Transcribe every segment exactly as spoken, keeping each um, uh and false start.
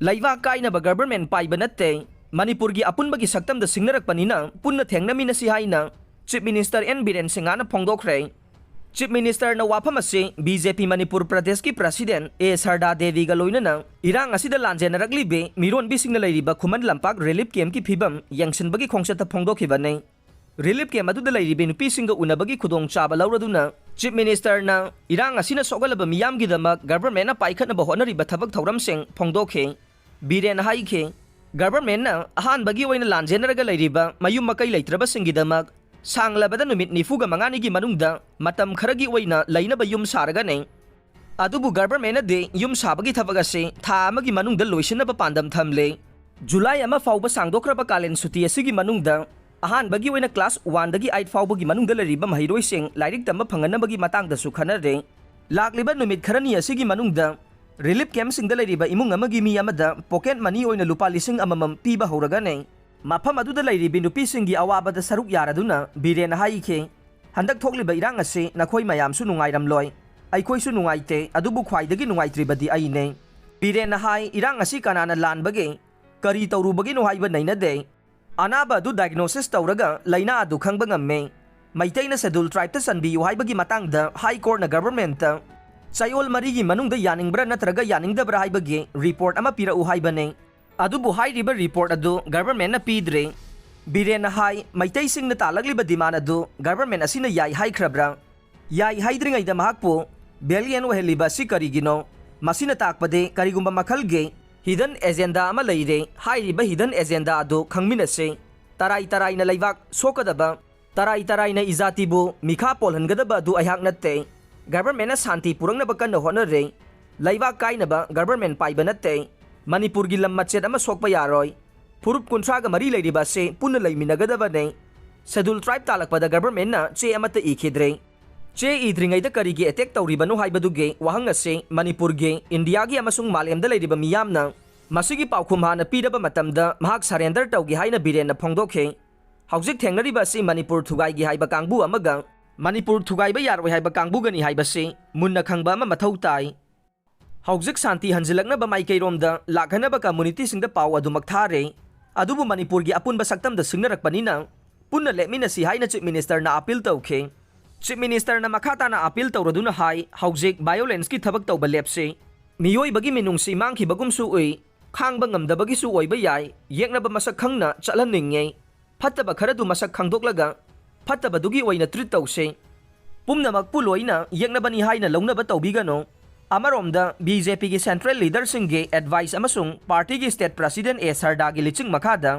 ꯂꯩꯕꯥꯛ ꯀꯥꯏꯅꯕ ꯒꯚꯔꯟꯃꯦꯟ ꯄꯥꯏꯕ ꯅꯠꯇꯦ, ꯃꯅꯤꯄꯨꯔꯒꯤ ꯑꯄꯨꯟꯕꯒꯤ ꯁꯛꯇꯝꯗ ꯁꯤꯡꯅꯔꯛꯄꯅꯤꯅ ꯄꯨꯟꯅ ꯊꯦꯡꯅꯃꯤꯟꯅꯁꯤ ꯍꯥꯏꯅ ꯆꯤꯐ ꯃꯤꯅꯤꯁꯇꯔ ꯑꯦꯟ ꯕꯤꯔꯦꯟ ꯁꯤꯡꯍꯅ ꯐꯣꯡꯗꯣꯛꯈ꯭ꯔꯦ꯫ ꯆꯤꯐ ꯃꯤꯅꯤꯁꯇꯔꯅ ꯋꯥꯐꯝ ꯑꯁꯤ ꯕꯤ ꯖꯦ ꯄꯤ ꯃꯅꯤꯄꯨꯔ ꯄ꯭ꯔꯗꯦꯁꯀꯤ ꯄ꯭ꯔꯁꯤꯗꯦꯟ ꯑꯦ ꯁꯔꯗꯥ ꯗꯦꯕꯤꯒ ꯂꯣꯏꯅꯅ ꯏꯔꯥꯡ ꯑꯁꯤꯗ ꯂꯥꯟꯖꯦꯟꯅꯔꯛꯂꯤꯕꯤ ꯃꯤꯔꯣꯟꯕꯤꯁꯤꯡꯅ ꯂꯩꯔꯤꯕ ꯈꯨꯃꯟ ꯂꯝꯄꯥꯛ ꯔꯤꯂꯤꯐ ꯀꯦꯝꯞꯀꯤ ꯐꯤꯕꯝ ꯌꯦꯡꯁꯤꯟꯕꯒꯤ ꯈꯣꯡꯆꯠꯇ ꯐꯣꯡꯗꯣꯛꯈꯤꯕꯅꯤ꯫ ꯔꯤꯂꯤꯐ ꯀꯦꯝꯞ ꯑꯗꯨꯗ ꯂꯩꯔꯤꯕꯤ ꯅꯨꯄꯤꯁꯤꯡꯒ ꯎꯅꯕꯒꯤ ꯈꯨꯗꯣꯡꯆꯥꯕ ꯂꯧꯔꯗꯨꯅ ꯆꯤꯐ ꯃꯤꯅꯤꯁꯇꯔꯅ ꯏꯔꯥꯡ ꯑꯁꯤꯅ ꯁꯣꯛꯍꯜꯂꯕ ꯃꯤꯌꯥꯝꯒꯤꯗꯃꯛ ꯒꯚꯔꯟꯃꯦꯟꯠꯅ ꯄꯥꯏꯈꯠꯅꯕ ꯍꯣꯠꯅꯔꯤꯕ ꯊꯕꯛ ꯊꯧꯔꯝꯁꯤꯡ ꯐꯣꯡꯗꯣꯛꯈꯤ꯫ ꯕꯤꯔꯦꯟ ꯍꯥꯏꯈꯤ, ꯒꯚꯔꯟꯃꯦꯟꯠꯅ ꯑꯍꯥꯟꯕꯒꯤ ꯑꯣꯏꯅ ꯂꯥꯟꯖꯦꯟꯅꯔꯒ ꯂꯩꯔꯤꯕ ꯃꯌꯨꯝ ꯃꯀꯩ ꯂꯩꯇ꯭ꯔꯕꯁꯤꯡꯒꯤꯗꯃꯛ ꯁꯥꯡꯂꯕꯗ ꯅꯨꯃꯤꯠ ꯅꯤꯐꯨꯒ ꯃꯉꯥꯅꯤꯒꯤ ꯃꯅꯨꯡꯗ ꯃꯇꯝ ꯈꯔꯒꯤ ꯑꯣꯏꯅ ꯂꯩꯅꯕ ꯌꯨꯝ ꯁꯥꯔꯒꯅꯤ꯫ ꯑꯗꯨꯕꯨ ꯒꯚꯔꯟꯃꯦꯟꯠꯅꯗꯤ ꯌꯨꯝ ꯁꯥꯕꯒꯤ ꯊꯕꯛ ꯑꯁꯤ ꯊꯥ ꯑꯃꯒꯤ ꯃꯅꯨꯡꯗ ꯂꯣꯏꯁꯤꯟꯅꯕ ꯄꯥꯟꯗꯝ ꯊꯝꯂꯤ꯫ ꯖꯨꯂꯥꯏ ꯑꯃ ꯐꯥꯎꯕ ꯁꯥꯡꯗꯣꯛꯈ꯭ꯔꯕ ꯀꯥꯂꯦꯟ ꯁꯨꯇꯤ ꯑꯁꯤꯒꯤ ꯃꯅꯨꯡꯗ ꯑꯍꯥꯟꯕꯒꯤ ꯑꯣꯏꯅ ꯀ꯭ꯂꯥꯁ ꯋꯥꯟꯗꯒꯤ ꯑꯩꯠ ꯐꯥꯎꯕꯒꯤ ꯃꯅꯨꯡꯗ ꯂꯩꯔꯤꯕ ꯃꯍꯩꯔꯣꯏꯁꯤꯡ ꯂꯥꯏꯔꯤꯛ ꯇꯝꯕ ꯐꯪꯍꯟꯅꯕꯒꯤ ꯃꯇꯥꯡꯗꯁꯨ ꯈꯟꯅꯔꯦ꯫ ꯂꯥꯛꯂꯤꯕ ꯅꯨꯃꯤꯠ ꯈꯔꯅꯤ ꯑꯁꯤꯒꯤ ꯃꯅꯨꯡꯗ ꯔꯤꯂꯤꯐ ꯀꯦꯝꯞꯁꯤꯡꯗ ꯂꯩꯔꯤꯕ ꯏꯃꯨꯡ ꯑꯃꯒꯤ ꯃꯤ ꯑꯃꯗ ꯄꯣꯀꯦꯠ ꯃꯅꯤ ꯑꯣꯏꯅ ꯂꯨꯄꯥ ꯂꯤꯁꯤꯡ ꯑꯃꯃꯝ ꯄꯤꯕ ꯍꯧꯔꯒꯅꯤ꯫ ꯃꯐꯝ ꯑꯗꯨꯗ ꯂꯩꯔꯤꯕꯤ ꯅꯨꯄꯤꯁꯤꯡꯒꯤ ꯑꯋꯥꯕꯗ ꯁꯔꯨꯛ ꯌꯥꯔꯗꯨꯅ ꯕꯤꯔꯦꯟꯅ ꯍꯥꯏꯈꯤ, ꯍꯟꯗꯛ ꯊꯣꯛꯂꯤꯕ ꯏꯔꯥꯡ ꯑꯁꯤ ꯅꯈꯣꯏ ꯃꯌꯥꯝꯁꯨ ꯅꯨꯡꯉꯥꯏꯔꯝꯂꯣꯏ, ꯑꯩꯈꯣꯏꯁꯨ ꯅꯨꯡꯉꯥꯏꯇꯦ, ꯑꯗꯨꯕꯨ ꯈ꯭ꯋꯥꯏꯗꯒꯤ ꯅꯨꯡꯉꯥꯏꯇ꯭ꯔꯤꯕꯗꯤ ꯑꯩꯅꯦ꯫ ꯕꯤꯔꯦꯟꯅ ꯍꯥꯏ, ꯏꯔꯥꯡ ꯑꯁꯤ ꯀꯅꯥꯅ ꯂꯥꯟꯕꯒꯦ, ꯀꯔꯤ ꯇꯧꯔꯨꯕꯒꯤꯅꯣ ꯍꯥꯏꯕ ꯅꯩꯅꯗꯦ꯫ ꯑꯅꯥꯕ ꯑꯗꯨ ꯗꯥꯏꯒꯅꯣꯁꯤꯁ ꯇꯧꯔꯒ ꯂꯥꯏꯅꯥ ꯑꯗꯨ ꯈꯪꯕ ꯉꯝꯃꯦ꯫ ꯃꯩꯇꯩꯅ ꯁꯦꯗꯨꯜ ꯇ꯭ꯔꯥꯏꯕꯇ ꯆꯟꯕꯤꯌꯨ ꯍꯥꯏꯕꯒꯤ ꯃꯇꯥꯡꯗ ꯍꯥꯏ ꯀꯣꯔꯠꯅ ꯒꯚꯔꯟꯃꯦꯟꯠꯇ ꯆꯌꯣꯜ ꯃꯔꯤꯒꯤ ꯃꯅꯨꯡꯗ ꯌꯥꯅꯤꯡꯕ꯭ꯔꯥ ꯅꯠꯇ꯭ꯔꯒ ꯌꯥꯅꯤꯡꯗꯕ꯭ꯔꯥ ꯍꯥꯏꯕꯒꯤ ꯔꯤꯄꯣꯔꯠ ꯑꯃ ꯄꯤꯔꯛꯎ ꯍꯥꯏꯕꯅꯦ꯫ ꯑꯗꯨꯕꯨ ꯍꯥꯏꯔꯤꯕ ꯔꯤꯄꯣꯔꯠ ꯑꯗꯨ ꯒꯚꯔꯟꯃꯦꯟꯠꯅ ꯄꯤꯗ꯭ꯔꯦ꯫ ꯕꯤꯔꯦꯟꯅ ꯍꯥꯏ, ꯃꯩꯇꯩꯁꯤꯡꯅ ꯇꯥꯜꯂꯛꯂꯤꯕ ꯗꯤꯃꯥꯟ ꯑꯗꯨ ꯒꯚꯔꯟꯃꯦꯟꯠ ꯑꯁꯤꯅ ꯌꯥꯏ ꯍꯥꯏꯈ꯭ꯔꯕ꯭ꯔꯥ? ꯌꯥꯏ ꯍꯥꯏꯗ꯭ꯔꯤꯉꯩꯗ ꯃꯍꯥꯛꯄꯨ ꯚꯦꯂꯤꯌꯦꯟ ꯑꯣꯏꯍꯜꯂꯤꯕ ꯑꯁꯤ ꯀꯔꯤꯒꯤꯅꯣ? ꯃꯁꯤꯅ ꯇꯥꯛꯄꯗꯤ ꯀꯔꯤꯒꯨꯝꯕ ꯃꯈꯜꯒꯤ ꯍꯤꯗꯟ ꯑꯦꯖꯦꯟꯗꯥ ꯑꯃ ꯂꯩꯔꯦ꯫ ꯍꯥꯏꯔꯤꯕ ꯍꯤꯗꯟ ꯑꯦꯖꯦꯟꯗꯥ ꯑꯗꯨ ꯈꯪꯃꯤꯟꯅꯁꯤ꯫ ꯇꯔꯥꯏ ꯇꯔꯥꯏꯅ ꯂꯩꯕꯥꯛ ꯁꯣꯛꯀꯗꯕ, ꯇꯔꯥꯏ ꯇꯔꯥꯏꯅ ꯏꯖꯥꯇꯤꯕꯨ ꯃꯤꯈꯥ ꯄꯣꯜꯍꯟꯒꯗꯕ ꯑꯗꯨ ꯑꯩꯍꯥꯛ ꯅꯠꯇꯦ꯫ ꯒꯚꯔꯟꯃꯦꯟꯠꯅ ꯁꯥꯟꯇꯤ ꯄꯨꯔꯛꯅꯕ ꯀꯟꯅ ꯍꯣꯠꯅꯔꯦ꯫ ꯂꯩꯕꯥꯛ ꯀꯥꯏꯅꯕ ꯒꯚꯔꯟꯃꯦꯟꯠ ꯄꯥꯏꯕ ꯅꯠꯇꯦ꯫ ꯃꯅꯤꯄꯨꯔꯒꯤ ꯂꯝ ꯃꯆꯦꯠ ꯑꯃ ꯁꯣꯛꯄ ꯌꯥꯔꯣꯏ꯫ ꯐꯨꯔꯨꯞ ꯀꯨꯟꯊ꯭ꯔꯥꯒ ꯃꯔꯤ ꯂꯩꯔꯤꯕ ꯑꯁꯤ ꯄꯨꯟꯅ ꯂꯩꯃꯤꯟꯅꯒꯗꯕꯅꯦ꯫ ꯁꯦꯗꯨꯜ ꯇ꯭ꯔꯥꯏꯕ ꯇꯥꯜꯂꯛꯄꯗ ꯒꯚꯔꯟꯃꯦꯟꯠꯅ ꯆꯦ ꯑꯃꯠꯇ ꯏꯈꯤꯗ꯭ꯔꯦ꯫ ꯆꯦ ꯏꯗ꯭ꯔꯤꯉꯩꯗ ꯀꯔꯤꯒꯤ ꯑꯦꯇꯦꯛ ꯇꯧꯔꯤꯕꯅꯣ ꯍꯥꯏꯕꯗꯨꯒꯤ ꯋꯥꯍꯪ ꯑꯁꯤ ꯃꯅꯤꯄꯨꯔꯒꯤ, ꯏꯟꯗꯤꯌꯥꯒꯤ ꯑꯃꯁꯨꯡ ꯃꯥꯂꯦꯝꯗ ꯂꯩꯔꯤꯕ ꯃꯤꯌꯥꯝꯅ ꯃꯁꯤꯒꯤ ꯄꯥꯎꯈꯨꯝ ꯍꯥꯟꯅ ꯄꯤꯔꯕ ꯃꯇꯝꯗ ꯃꯍꯥꯛ ꯁꯔꯦꯟꯗꯔ ꯇꯧꯒꯦ ꯍꯥꯏꯅ ꯕꯤꯔꯦꯟꯅ ꯐꯣꯡꯗꯣꯛꯈꯤ꯫ ꯍꯧꯖꯤꯛ ꯊꯦꯡꯅꯔꯤꯕ ꯑꯁꯤ ꯃꯅꯤꯄꯨꯔ ꯊꯨꯒꯥꯏꯒꯦ ꯍꯥꯏꯕ ꯀꯥꯡꯕꯨ ꯑꯃꯒ ꯃꯅꯤꯄꯨꯔ ꯊꯨꯒꯥꯏꯕ ꯌꯥꯔꯣꯏ ꯍꯥꯏꯕ ꯀꯥꯡꯕꯨꯒꯅꯤ ꯍꯥꯏꯕꯁꯤ ꯃꯨꯟꯅ ꯈꯪꯕ ꯑꯃ ꯃꯊꯧ ꯇꯥꯏ꯫ ꯍꯧꯖꯤꯛ ꯁꯥꯟꯇꯤ ꯍꯟꯖꯤꯜꯂꯛꯅꯕ ꯃꯥꯏꯀꯩꯔꯣꯝꯗ ꯂꯥꯛꯍꯟꯅꯕ ꯀꯝꯃꯨꯅꯤꯇꯤꯁꯤꯡꯗ ꯄꯥꯎ ꯑꯗꯨꯃꯛ ꯊꯥꯔꯦ꯫ ꯑꯗꯨꯕꯨ ꯃꯅꯤꯄꯨꯔꯒꯤ ꯑꯄꯨꯟꯕ ꯁꯛꯇꯝꯗ ꯁꯤꯡꯅꯔꯛꯄꯅꯤꯅ ꯄꯨꯟꯅ ꯂꯦꯞꯃꯤꯟꯅꯁꯤ ꯍꯥꯏꯅ ꯆꯤꯐ ꯃꯤꯅꯤꯁꯇꯔꯅ ꯑꯄꯤꯜ ꯇꯧꯈꯤ꯫ ꯆꯤꯐ ꯃꯤꯅꯤꯁꯇꯔꯅ ꯃꯈꯥ ꯇꯥꯅ ꯑꯄꯤꯜ ꯇꯧꯔꯗꯨꯅ ꯍꯥꯏ, ꯍꯧꯖꯤꯛ ꯚꯥꯏꯑꯣꯂꯦꯟꯁꯀꯤ ꯊꯕꯛ ꯇꯧꯕ ꯂꯦꯞꯁꯤ꯫ ꯃꯤꯑꯣꯏꯕꯒꯤ ꯃꯤꯅꯨꯡꯁꯤ ꯃꯥꯡꯈꯤꯕꯒꯨꯝꯁꯨ ꯎꯏ, ꯈꯥꯡꯕ ꯉꯝꯗꯕꯒꯤꯁꯨ ꯑꯣꯏꯕ ꯌꯥꯏ, ꯌꯦꯛꯅꯕ ꯃꯁꯛ ꯈꯪꯅ ꯆꯠꯍꯟꯅꯤꯡꯉꯦ꯫ ꯐꯠꯇꯕ ꯈꯔꯗꯨ ꯃꯁꯛ ꯈꯪꯗꯣꯛꯂꯒ ꯐꯠꯇꯕꯗꯨꯒꯤ ꯑꯣꯏꯅ ꯇ꯭ꯔꯤꯠ ꯇꯧꯁꯤ꯫ ꯄꯨꯝꯅꯃꯛꯄꯨ ꯂꯣꯏꯅ ꯌꯦꯛꯅꯕꯅꯤ ꯍꯥꯏꯅ ꯂꯧꯅꯕ ꯇꯧꯕꯤꯒꯅꯨ꯫ ꯑꯃꯔꯣꯝꯗ ꯕꯤ ꯖꯦ ꯄꯤꯒꯤ ꯁꯦꯟꯇ꯭ꯔꯦꯜ ꯂꯤꯗꯔꯁꯤꯡꯒꯤ ꯑꯦꯗꯚꯥꯏꯁ ꯑꯃꯁꯨꯡ ꯄꯥꯔꯇꯤꯒꯤ ꯁ꯭ꯇꯦꯠ ꯄ꯭ꯔꯁꯤꯗꯦꯟ ꯑꯦ ꯁꯔꯗꯥꯒꯤ ꯂꯤꯆꯤꯡ ꯃꯈꯥꯗ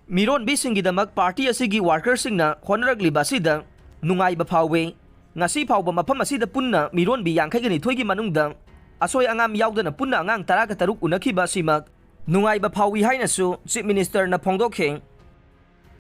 ꯃꯤꯔꯣꯟꯕꯤꯁꯤꯡꯒꯤꯗꯃꯛ ꯄꯥꯔꯇꯤ ꯑꯁꯤꯒꯤ ꯋꯥꯔꯀꯔꯁꯤꯡꯅ ꯍꯣꯠꯅꯔꯛꯂꯤꯕ ꯑꯁꯤꯗ ꯅꯨꯡꯉꯥꯏꯕ ꯐꯥꯎꯏ꯫ ꯉꯁꯤ ꯐꯥꯎꯕ ꯃꯐꯝ ꯑꯁꯤꯗ ꯄꯨꯟꯅ ꯃꯤꯔꯣꯟꯕꯤ ꯌꯥꯡꯈꯩꯒ ꯅꯤꯊꯣꯏꯒꯤ ꯃꯅꯨꯡꯗ ꯑꯁꯣꯏ ꯑꯉꯥꯝ ꯌꯥꯎꯗꯅ ꯄꯨꯟꯅ ꯑꯉꯥꯡ ꯇꯔꯥꯒ ꯇꯔꯨꯛ ꯎꯅꯈꯤꯕ ꯑꯁꯤꯃꯛ ꯅꯨꯡꯉꯥꯏꯕ ꯐꯥꯎꯏ ꯍꯥꯏꯅꯁꯨ ꯆꯤꯐ ꯃꯤꯅꯤꯁꯇꯔꯅ ꯐꯣꯡꯗꯣꯛꯈꯤ꯫